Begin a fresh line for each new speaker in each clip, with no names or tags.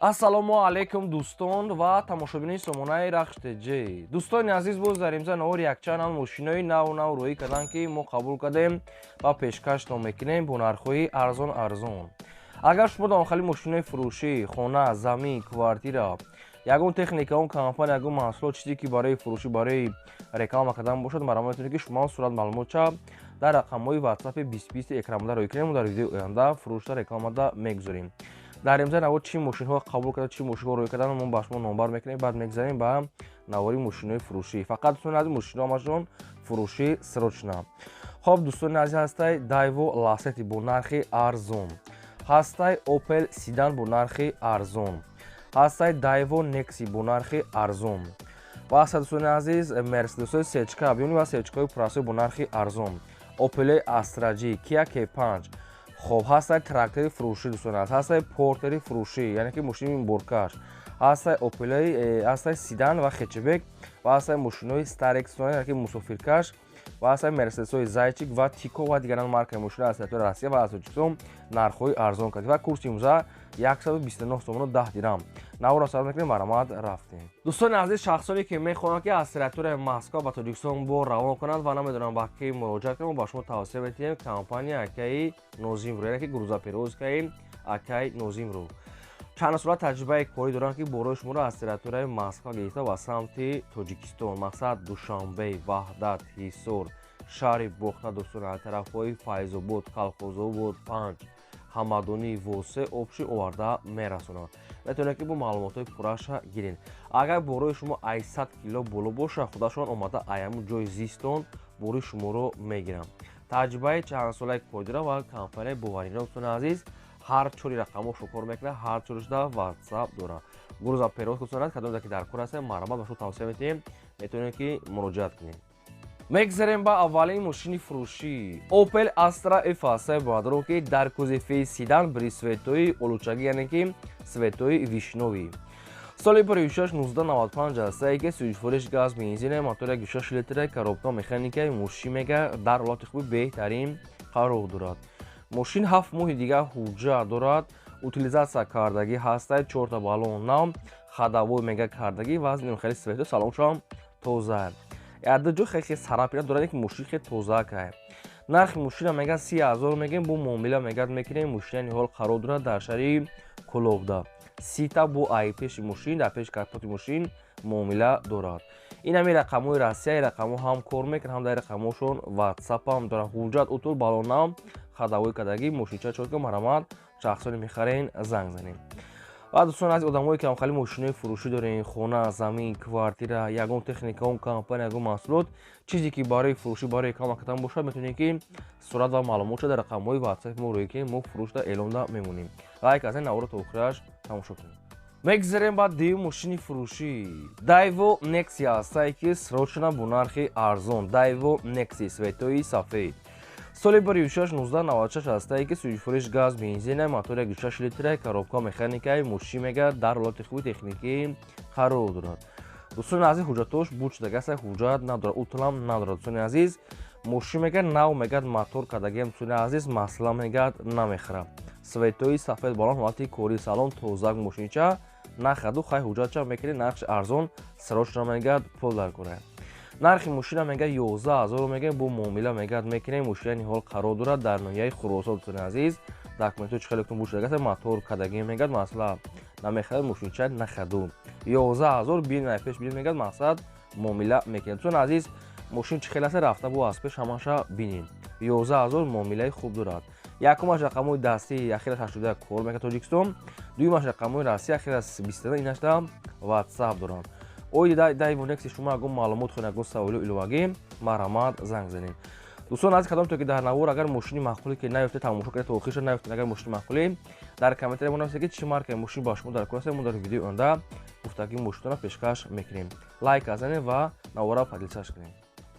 Ассалому алайкум, дӯстон ва тамошобинони сомонаи Рахш ТЖ. Дӯстони азиз, боз дар имза навор якчанд мошинои нав нав рӯӣ карданд, ки мо қабул кардем ва пешкаштон мекунем бо нархҳои арзон арзон. Агар шумо дар хали мошинои фурӯшӣ, хона, замин, квартира, ягон техника, он компания, ягон маҳсулот, чизе ки барои фурӯшӣ, барои реклама кардан бошад, марҳамат метавонед, ки шумо сурат маълумотча дар рақамҳои ватсапи 2020 экранбуда рӯй кунем. Дар видеои оянда фурӯшда, рекламада мегузорем. Дар имза навор чӣ мошинҳо қабул карда, чӣ мошинҳо рӯй кардан, мо ба шумо номбар мекунем. Баъд мегзарем ба навори мошинои фурӯшӣ. Фақат, дӯстони азиз, мошино ҳамашон фурӯшӣ срочно. Хоб, дӯстони азиз, ҳастай Дайво Ласети бо нархи арзон, ҳастай Опел Седан бо нархи арзон, ҳастай Дайво Некси бо нархи арзон ва ҳастай, дӯстони азиз, Мерседесои сечка биони ва сечкаҳои пурасои бо нархи арзон, Опелои Астра Ҷи, Кия К5. Хоб, ҳастай трактори фурӯшӣ, дӯстони азиз, ҳастай Портери фурӯшӣ, яъне ки мошини боркаш, ҳастай Опелои, ҳастай седан ва хэтчбек ва ҳастай мошинои Старекс, яъне ки мусофиркаш, ва ҳастай Мерседесҳои Зайчик ва Тико ва дигаран маркаи мошина аз территорияи Россия ва аз Тоҷикистон нархҳои арзон кард ва курси имрӯза 129 сомону 10 дирам. Наворро сар мекунем, марҳамат, рафтем. Дӯстони азиз, шахсоне ки мехоҳанд, ки аз территорияи Москва ба Тоҷикистон бор равон кунанд ва намедонанд ба кӣ муроҷиат кунанд, ба шумо тавсия медиҳем компания акаи Нозимро, яъне ки грузоперевозкаи акаи Нозимро. Чанд сола таҷрибаи корӣ доранд, ки борои шуморо аз территорияи Москва гирифта ба самти Тоҷикистон, мақсад Душанбе, Ваҳдат, Ҳисор, шаҳри Бохта, дӯстони, тарафҳои Файзобод, Калхозобод, Панҷ, Ҳамадонӣ, Восе обши оварда мерасонанд. Метавонед, ки бо маълумотҳои пурраша гиред. Агар борои шумо ай 100 кило боло бошад, худашон омада ай ҳамун ҷои зистон бори шуморо мегиранд. Таҷрибаи чандсолаи корӣ дорад ва компанияи боваринок, дӯстони азиз, ҳар чори рақамҳошо кор мекунад, ҳар чоришда ватсап дорад. Грузоперевозка, дӯстони, кадоме ки дар кор ҳастем, марҳамат, ба шумо тавсия медиҳем, метавонед, ки муроҷиат кунед. Мегзарем ба аввалин мошини фурӯшӣ. Opel Astra F ҳастаи бародаро, ки дар кузови седан, цветои олучагӣ, яъне ки цветои вишнёвый, соли 16 1995 ҳастае, ки сӯзишвориш газ, бензин, мотор 6 литра, коробка механикаи. Мошин мега дар ҳолати хуби беҳтарин қарор дорад. Мошин 7 моҳи дигар ҳуҷҷат дорад, утилизация кардагӣ ҳастай, чорта баллон нав, ходовой мега кардагӣ, вазни хеле цвето, салоншам тоза, яду ҷо хеле царапина дорад, ки мошин хеле тоза кай. Нархи мошина мега 30 000 мегем, бо муомила мегад мекунем. Мошина ниҳол қарор дорад дар шаҳри Кулобда. Сита бо ай пеши мошин, дар пеши капоти мошин муомила дорад. Ин ҳами рақамҳои Россия, рақамҳо ҳам кор мекунад, ҳам дар рақамҳошон ватсапам дорад. Ҳуҷҷат утул, балонам, ходовой кардагӣ, мошинча чотка. Марҳамат, шахсоне мехарен, занг занем. Ва дӯстон аз одамое ки ҳамхали мошинои фурӯшӣ дорем, хона, замин, квартира, ягон техника, он компания, ягон маҳсулот, чизе ки барои фурӯшӣ, барои реклама кардан бошад, метавонед, ки сурат ва маълумотшо дар рақамҳои ватсапи мо рӯй кунем, мо фурӯшда эълонда мемонем. Лайк аз ин наворо то охираш тамошо кунед. Мегзарем ба дуюм мошини фурӯшӣ. Дайво Некси ҳастае, ки срочно бо нархи арзон. Дайво Некси цветои сафед, соли 16 1996 ҳастае, ки сӯзишвориш газ, бензина, мотор 6 литра, коробка механикаи. Мошин мега дар ҳолати хуби техникӣ қарор дорад. Дӯстони азиз, ҳуҷҷатош буд шудага аст, ҳуҷҷат надорад, утулам надорад. Дӯстони азиз, мошин мега нав, мегад мотор кардагиам. Дӯстони азиз, масла мегад намехӯрад. Цветои сафед, балон, ҳолати кори, салон тозак. Мошинча нахаду хай ҳуҷҷатча мекунед, нархш арзон, срочно мегад пул дар кора. Нархи мошина мега 11 000 мегӯем, бо муомила мегад мекунем. Мошина ниҳол қарор дорад дар ноҳияи Хуросон. Дӯстони азиз, документҳо чӣ хеле бушудагааст, мотор кардагӣ, мегад масла намехарад. Мошинча нахаду 11 000 бин, пеш бин, мегад мақсад муомила мекунем. Дӯстони азиз, мошин чӣ хел аст, рафта бо аз пеш ҳамаша бинем. 11 000 муомилаи хуб дорад. Якумаш рақамҳои дастӣ, ахираш 81 кор мекунад Тоҷикистон, дуюмаш рақамҳои Россия, ахираш 21, инашда ватсап доранд. Оиди Дайво Некси шумо ягон маълумот хоҳед, ягон саволу иловагӣ, марҳамат, занг занед. Дӯстон азиз, кадом то ки дар навор агар мошини маъқуле ки наёфте, тамошо карда то охирша наёфтед, агар мошини маъқуле, дар комментария мо нависед, ки чӣ маркаи мошин ба шумо дар кор аст. Мо дар видеои оянда гуфтагии мошинтонро пешкаш мекунем. Лайк занед ва навора поделиться кунед.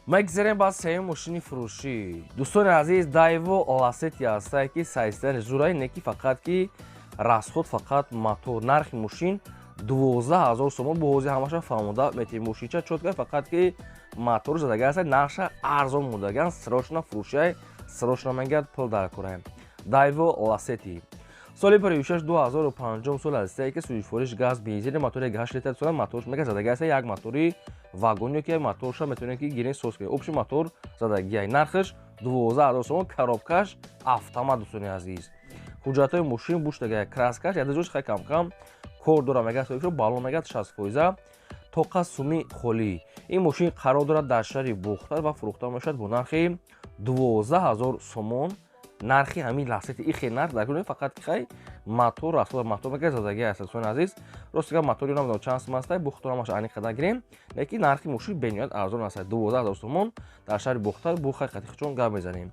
Мегзарем ба сеюм мошини фурӯшӣ. Дӯстони азиз, Дайво Ласети ҳастае, ки сайстани зурай не, ки фақат ки расход фақат мотор. Нархи мошин 12 000 сомон, бо ҳозир ҳамаша фаҳмода метавонед. Мошинча чётко, фақат ки мотор задага аст, нархша арзон мондаган, срочно фурӯшиай, срочно мегӯяд пул дар кораем. Дайво Ласети Соли 56 2005 сол ҳастае, ки сӯзишвориш газ, бензин, мотори 8 литр сола, моторш мега задаги аст, як мотори вагон ё ки моторша метавонед ки гирен, соз кунед. Общий мотор задагиай. Нархаш 12 000 сомон, коробкаш автомат, дӯстони азиз. Ҳуҷҷатҳои мошин буштага, краскаш яда ҷош хай кам-кам кор дора, мега соҳибшо, баллон мега 60%, тоқа суми холӣ. Ин мошин қарор дорад дар шаҳри Бохтар ва фурӯхта мешавад бо нархи 12 000 сомон. Нархи ҳамин лаҳзати ихе нарх дар кунед, фақат ки хай мотор расода, мотор мега задаги аст. Дӯстони азиз, рости гап, мотори намедонам чанд сум аст, бухтор ҳамаш аниқ қадар гирем, лекин нархи мошин бениҳоят арзон аст, 12 000 сомон дар шаҳри Бохтар. Бу хай қатихчон гап мезанем.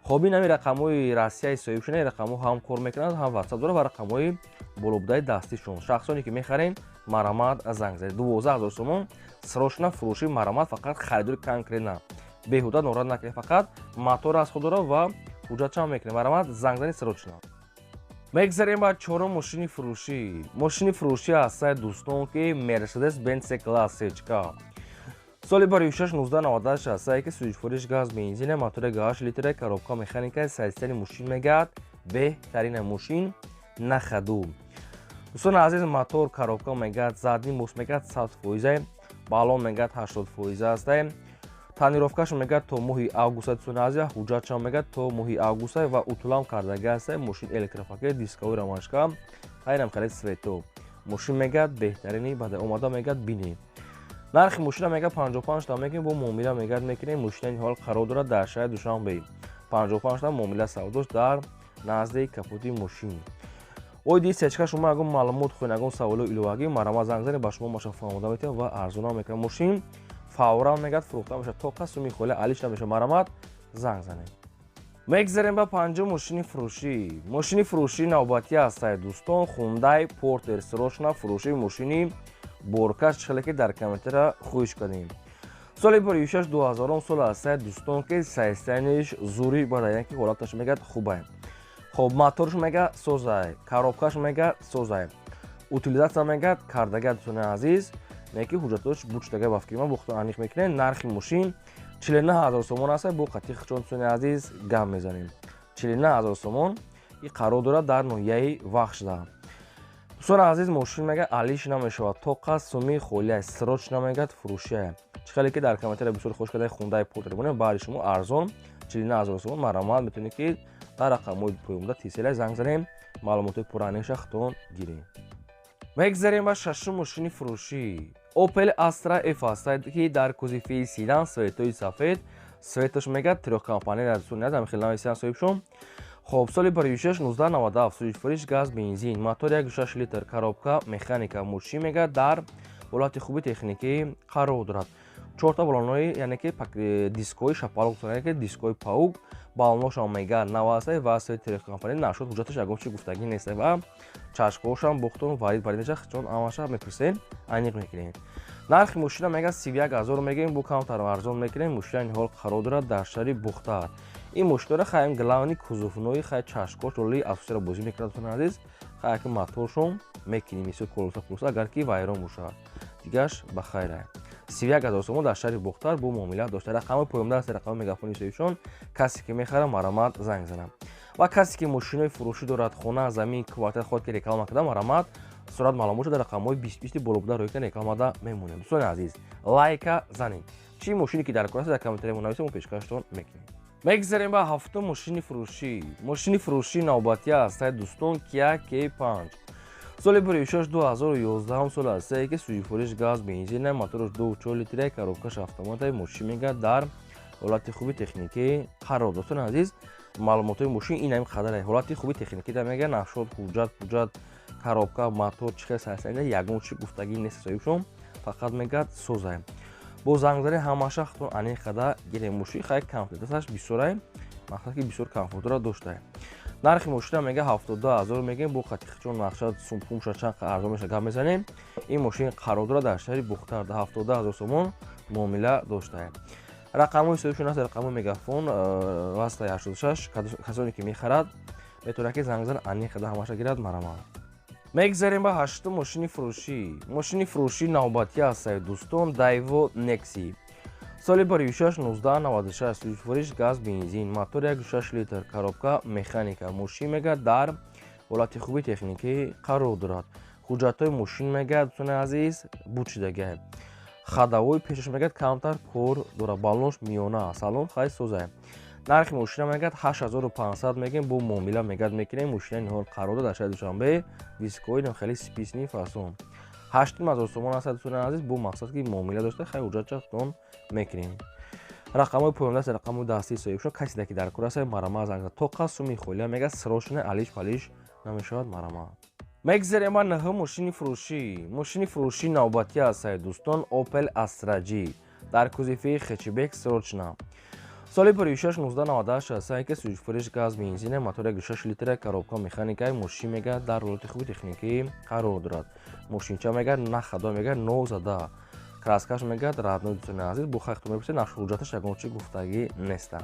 Хоб, ин ҳамин рақамҳои Россияи соҳибшуна, рақамҳо ҳам кор мекунанд, ҳам ватсап дорад ва рақамҳои болобудаи дастишон. Шахсоне ки мехарен, марамат занг занед. 12 000 сомон, срочно фурӯши, марамат, фақат харидори конкретно, беҳуда норад накунед. Фақат мотор аз худ дорад ва ҳуҷҷатшам мекунем. Марамат занг занед срочно. Мегзарем ба чорум мошини фурӯшӣ. Мошини фурӯшӣ ҳастаи, дӯстон, ки Мерседес Бенц С класс сечка, соли 56 1998 ҳастае, ки сӯзишвориш газ, бензина, мотори 8 литра, коробка механика. Состояни мошин мегӯяд беҳтарина, мошин на ходу. Дӯстони азиз, мотор, коробка мегӯяд, задний мост мегӯяд 100%, баллон мегӯяд 80% ҳастае. Тонировкаш мегӯяд то моҳи августа, дӯстони азиз, ҳуҷҷатшам мегӯяд то моҳи августа ва утулам кардаги ҳастае. Мошин электропакет, дисковой ромашка, хайрам хеле цвето. Мошин мегӯяд беҳтарини, баъда омада мегӯяд бинӣ. Нархи мошина мегӯяд 55 та мекунем, бо муомила мегӯяд мекунем. Мошина ҳол қарор дорад дар шаҳри Душанбе. 55 та муомила савдош дар назди капоти мошин. Оиди сечка шумо ягон маълумот хоҳед, ягон саволу иловагӣ, марама занг занед, ба шумо маша фаҳмода метавонам ва арзонам мекунам. Мошин фавран мегӯяд фурӯхта мешавад, тоқа суми холи алиш намешавад. Марамат занг занед. Мегзарем ба панҷум мошини фурӯшӣ. Мошини фурӯшӣ навбатӣ ҳастае, дӯстон, Хундай Портер, срочно фурӯши мошини боркаш, хеле ки дар комментара хоҳиш кардем. Соли 56 2000 сол ҳастае, дӯстон, ки состояниш зури бада, яъне ки ҳолаташ мегӯяд хубае. Хоб, моторш мега созай, коробкаш мега созай, утилизация мегӯяд кардага, дӯстони азиз, неки ҳуҷҷатош бучдага, ба фикри ман бухто аниқ мекунем. Нархи мошин 49 000 сомон аст, бо қатиқ чон, дӯстони азиз, гап мезанем. 49 000 сомон. И қарор дорад дар ноҳияи Вахшда. Дӯстони азиз, мошин мега алиш намешавад, тоқа суми холия, срочно мегӯяд фурӯшия. Чӣ хеле ки дар комментария бисёр хош кардаи Хундаи Портер бонем, баъди шумо арзон 49 000 сомон. Марамат метавонед ки дар рақамҳои поёнбуда тисела занг занем, маълумотҳои пурра худтон гирем. Мегзарем ба шашум мошини фурӯшӣ. Opel Astra F ҳастад, ки дар кузови седан, цветои сафед, цветаш мегӯяд трехкомпонент, дӯстони азиз, ҳамин хел нависиан соҳибшон. Хоб, соли 56 1997, сӯзишвориш газ, бензин, мотор 1,6 литр, коробка механика. Мошин мегӯяд дар ҳолати хуби техникӣ қарор дорад. Чорта баллонҳои, яъне ки дискҳои шапалоқ, яъне ки дискҳои паук, баллонҳошам мегӯяд нав ҳастад ва цвет трехкомпонент. Нашуд, ҳуҷҷаташ ягон чи гуфтагӣ нест ва чашқҳошам бухтон варид баридаша, чон амаша мепурсем, аниқ мекунем. Нархи мошина мегӯяд 31 000 мегӯем, бу камтар арзон мекунем. Мошина ҳол қарор дорад дар шаҳри Бухтар. Ин мошинора хаем главный кузовной, хай чашкош роли асосиро бозӣ мекунад, дӯстони азиз. Хай ки моторшон мекунем, мисол колоса пулоса агар ки вайрон бошад, дигаш ба хайра. 31 000 сомон дар шаҳри Бухтар бо муомила дошта. Рақами поёнда аст, рақами мегафони соҳибшон. Касе ки мехарад, марамат занг занам. Ва касе ки мошинои фурӯшӣ дорад, хона, замин, квартира, хоҳад ки реклама карда, марамат сурат маълумот дар рақамҳои бистбисти болобуда рӯй кана, рекламада мемонем. Дӯстони азиз, лайка занед. Чӣ мошине ки дар кор аст, дар комментария нависед, мо пешкаштон мекунем. Мегзарем ба ҳафтум мошини фурӯшӣ. Мошини фурӯшӣ навбатӣ ҳастад, дӯстон, Kia K5, соли 56 2011 сол ҳастае, ки сӯзишвориш газ, бензина, мотораш 2,4 литра, коробкаш автомата. Мошин мегӯяд дар ҳолати хуби техникӣ қарор. Дӯстони азиз, маълумотҳои мошин ин ҳамин қадаре. Ҳолати хуби техникӣ да мегӯяд, нашуд, ҳуҷҷат пуҷҷат, коробка, мотор чӣ хел сарсарида, ягон чи гуфтагӣ нест соҳибшон, фақат мегӯяд созаем. Бо зангзанӣ ҳамаша худтон аниқ қада гирем. Мошин хай комплектаташ бисёрае, мақсад ки бисёр комфортро доштае. Нархи мошина мега 72 000 мегӯем, бо қатиқчон нақша сумпумша чанд арзон меша, гап мезанем. Ин мошин қарор дорад дар шаҳри Бухтар, 72 000 сомон муомила доштае. Рақамҳои соҳибшон аст, рақамҳои мегафон вастаи 86. Касоне ки мехарад, метавонад ки занг зан, аниқ қада ҳамаша гирад, марамад. Мегзарем ба ҳаштум мошини фурӯшӣ. Мошини фурӯшӣ навбатӣ ҳастае, дӯстон, Дайво Некси, соли 56 1996, сӯзишвориш газ, бензин, мотор 1,6 литр, коробка механика. Мошин мегӯяд дар Ҳолати хуби техникӣ қарор дорад. Ҳуҷҷатҳои мошин мегӯяд, дӯстони азиз, буд шудагиай. Ходовой пешаш мегӯяд камтар кор дорад, баллонш миёна, салон хай созай. Нархи мошина мегӯяд 8500 мегӯем, бо муомила мегӯяд мекунем. Мошина ниҳол қарор дорад дар шаҳри Душанбе, дискои хеле списни фасон. 8500 сомон аст, дӯстони азиз, бо мақсад ки муомила дошта, хай ҳуҷҷатчатон мекунем. Рақамҳои поёндаст, рақамҳои дастии соҳибшон. Касе ки дар кор аст, марама занг зад. Тоқа суми холия мегӯяд, срочно алиш палиш намешавад, марама. Мегзарем ба нӯҳум мошини фурӯшӣ. Мошини фурӯшӣ навбатӣ аст, дӯстон, Opel Astra G дар кузови хэтчбек, срочно. Соли 56 1998 аст, ки сӯзишфурӯш газ бензина, мотор 1,6 литра, коробка механикаи. Мошин мегӯяд дар ҳолати хуби техникӣ қарор дорад. Мошинча мегӯяд на хадо, мегӯяд нозада. Краскаш мегӯяд родной, дӯстони азиз, бо хайхтон мепурсед, нақши ҳуҷҷаташ ягон чи гуфтагӣ неста.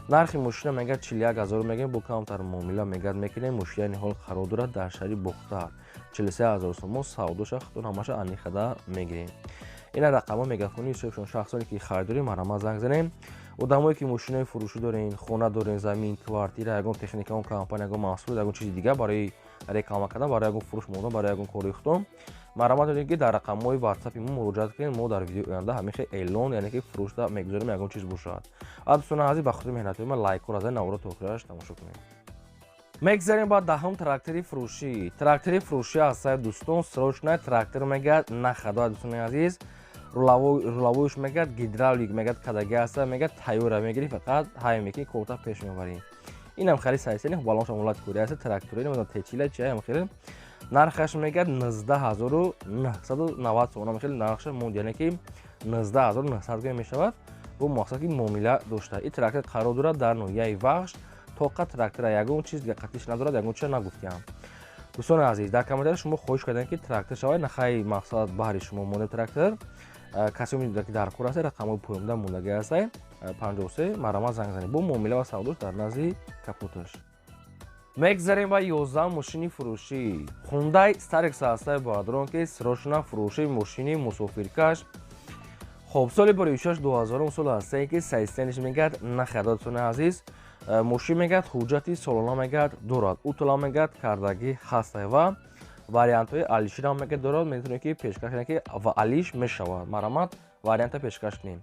Нархи мошина мегӯяд 41 000 мегӯем, бо камтар муомила мегӯяд мекунем. Мошина ниҳол қарор дорад дар шаҳри Бохтар, 43 000 сомон савдоша, худтон ҳамаша аниқада мегирем. Ина рақамҳо мегафони ҳисобшон. Шахсоне ки харидорӣ, марҳамат, занг занем. Одамое ки мошинаи фурӯшӣ дорен, хона дорен, замин, квартира, ягон техника, ягон компания, ягон маҳсулот, ягон чизи дигар барои реклама кардан, барои ягон фурӯш мондан, барои ягон кори худтон, марҳамат дорем ки дар рақамҳои ватсапи мо муроҷиат кунед. Мо дар видеои оянда ҳамин хел эълон, яъне ки фурӯшда мегузорем, ягон чиз бошад. А дӯстони азиз, ба хотири меҳнатҳои ман лайкҳоро зани, наворо то охираш тамошо кунед. Мегзарем ба 10-ум трактори фурӯшӣ. Трактори фурӯшӣ ҳастад, дӯстон, срочно. Трактор мегӯяд на хадоа, дӯстони азиз, руловойш мегӯяд гидравлик мегӯяд кадаги аста, мегӯяд тайёра мегирӣ, фақат ҳай мекунӣ, корта пеш мебарӣ. Инам хеле сайсени балонш ҳолати кори аст. Трактори намедонам течила чи ам хеле. Нархаш мегӯяд 19 990 сомона хеле нархша монд, яъне ки 19 900 гӯя мешавад, бо мақсад ки муомила дошта. Ин трактор қарор дорад дар ноҳияи Вахш. Тоқа трактора, ягон чиз қатиш надорад, ягон чиз нагуфтиам. Дӯстони азиз, дар комментария шумо хоҳиш кардем ки трактор шавад, нахай мақсад баҳри шумо мондем трактор. Касе ки дар кор аст, рақамҳои поёнда мондагӣ ҳастай, 53, марҳамат, занг занед, бо муомила ва савдош дар назди капоташ. Мегзарем ба 11 мошини фурӯшӣ. Хундай Старекс ҳастай, бародарон, ки срочно фурӯши мошини мусофиркаш. Хоб, соли 46 2000 сол ҳастае, ки состояниш мегӯяд нахарда, дӯстони азиз. Мошин мегӯяд ҳуҷҷати солона мегӯяд дорад, утола мегӯяд кардагӣ ҳастай ва вариантҳои алиширам мегӯяд дорад. Метавонем ки пешкаш кунем ки ва алиш мешавад, марҳамат, варианта пешкаш кунем.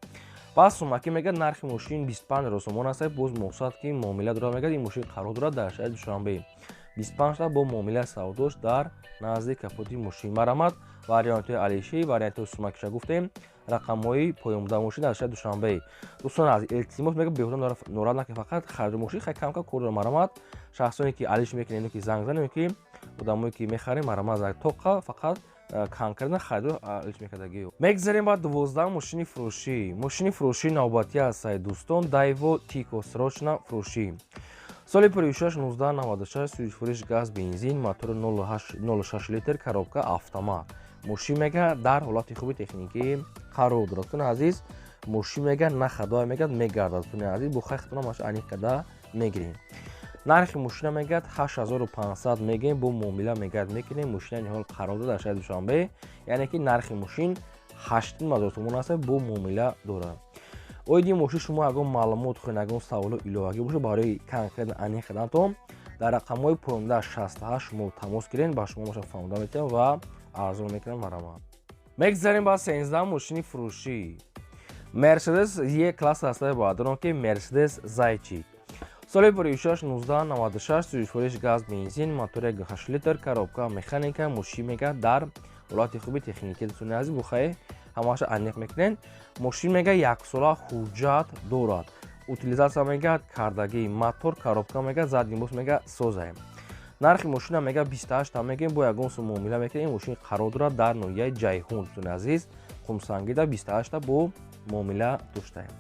Пас сумакӣ мегӯяд нархи мошин 25 000 сомон аст, боз мақсад ки муомила дорад. Мегӯяд ин мошин қарор дорад дар шаҳри Душанбе, 25 та бо муомила савдош дар назди капоти мошин. Марҳамат, вариантҳои алишӣ, вариантҳои сумакиша гуфтем, рақамҳои поёнбуда, мошин дар шаҳри Душанбе. Дӯстон аз илтимос мегӯяд, беҳуда норад накунед, фақат хариди мошин хай камкам кор дорад. Марҳамат, шахсоне ки алиш мекунед, ки занг занем, ки одамое ки мехарем, марҳамат, занг тоқа фақат конкретно хариду алиш мекардагӣ. Мегзарем ба 12 мошини фурӯшӣ. Мошини фурӯшӣ навбатӣ ҳастад, дӯстон, Дайво Тико, срочно фурӯшӣ. Соли 56 1996, сӯзишфурӯш газ бензин, мотори 0,6 литр, коробка автомат. Мошин мега дар ҳолати хуби техникӣ қарор дорад. Дӯстони азиз, мошин мега на хадоя, мегӯяд мегардад. Дӯстони азиз, бо хайхтона маш аниқ карда мегирем. Нархи мошина мегӯяд 8500 мегӯем, бо муомила мегӯяд мекунем. Мошина ниҳол қарор дорад дар шаҳри Душанбе, яъне ки нархи мошин 8500 сомон аст, бо муомила дорад. Оиди мошин шумо ягон маълумот хоҳед, ягон саволу иловагӣ бошад, барои конкретно аниқ кардантон дар рақамҳои поёнда 68 шумо тамос гиред, ба шумо моша фаҳмода метиҳам ва арзон мекунам, марҳамат. Мегзарем ба 13 мошини фурӯшӣ. Мерседес Е класс ҳастаи, бародарон, ки Мерседес Зайчик, соли 56 1996, сӯзишфурӯш газ бензин, мотори 1,8 литр, коробка механика. Мошин мега дар ҳолати хуби техникӣ, дӯстони азиз, бухай ҳамаша аниқ мекунед. Мошин мега яксола ҳуҷҷат дорад, утилизация мегӯяд кардагӣ, мотор, коробка мегӯяд, задний мост мегӯяд созаем. Нархи мошина мегӯяд 28 та мегӯем, бо ягон сум муомила мекунем. Ин мошин қарор дорад дар ноҳияи Ҷайҳун, дӯстони азиз, Қумсангида, 28 та бо муомила доштаем.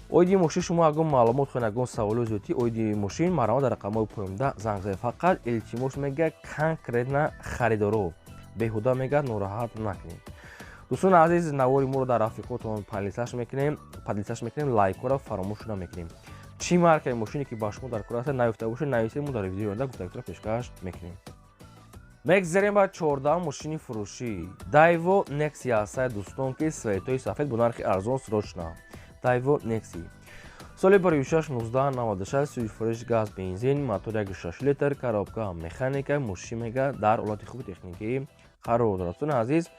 Оиди мошин шумо ягон маълумот хоҳед, ягон саволу зиёдтӣ оиди мошин, марҳамат, дар рақамҳои поёнда занг занед. Фақат илтимос мегӯяд, конкретно харидоро беҳуда мегӯяд нороҳат накунед. Дӯстони азиз, навори моро дар рафиқотон поделиться мекунем, лайкҳоро фаромӯш намекунем. Чӣ маркаи мошине ки ба шумо дар кор аст, наёфта бошед, нависед, мо дар видеои оянда гуфтагитро пешкаш мекунем. Мегзарем ба 14 мошини фурӯшӣ. Дайво Некси ҳастад, дӯстон, ки светои сафед, бо нархи арзон, срочно. Дайво Некси Соли 56 1996, 30% газ, бензин, мотор 1,6 литр, коробка механика. Мошин мега дар ҳолати хуби техникӣ қарор дорад. Дӯстони азиз,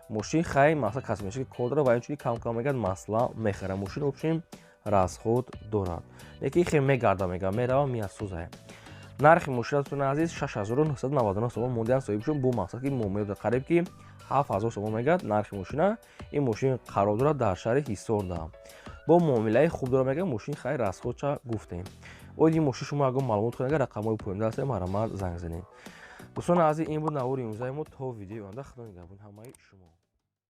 мошин хай масла косметический кор дорад ва инчунин кам кам мегӯяд масла мехарад. Мошин общем расход дорад, лекин хе мегарда, мега мерава, меасӯзае. Нархи мошина, дӯстони азиз, 6999 сомон мондиан соҳибшон, бо мақсад ки муомила қариб ки 7000 сомон мегӯяд нархи мошина. Ин мошин қарор дорад дар шаҳри Ҳисорда, бо муомилаи хуб дорад, мегӯяд мошин хай расходша гуфтем. Оиди ин мошин шумо ягон маълумот хонед, рақамҳои поёнда ҳастем, марҳамат, занг занед. Дӯстони азиз, ин буд навори имрӯзаи мо. То видеои оянда, худо нигаҳбони ҳамаи шумо.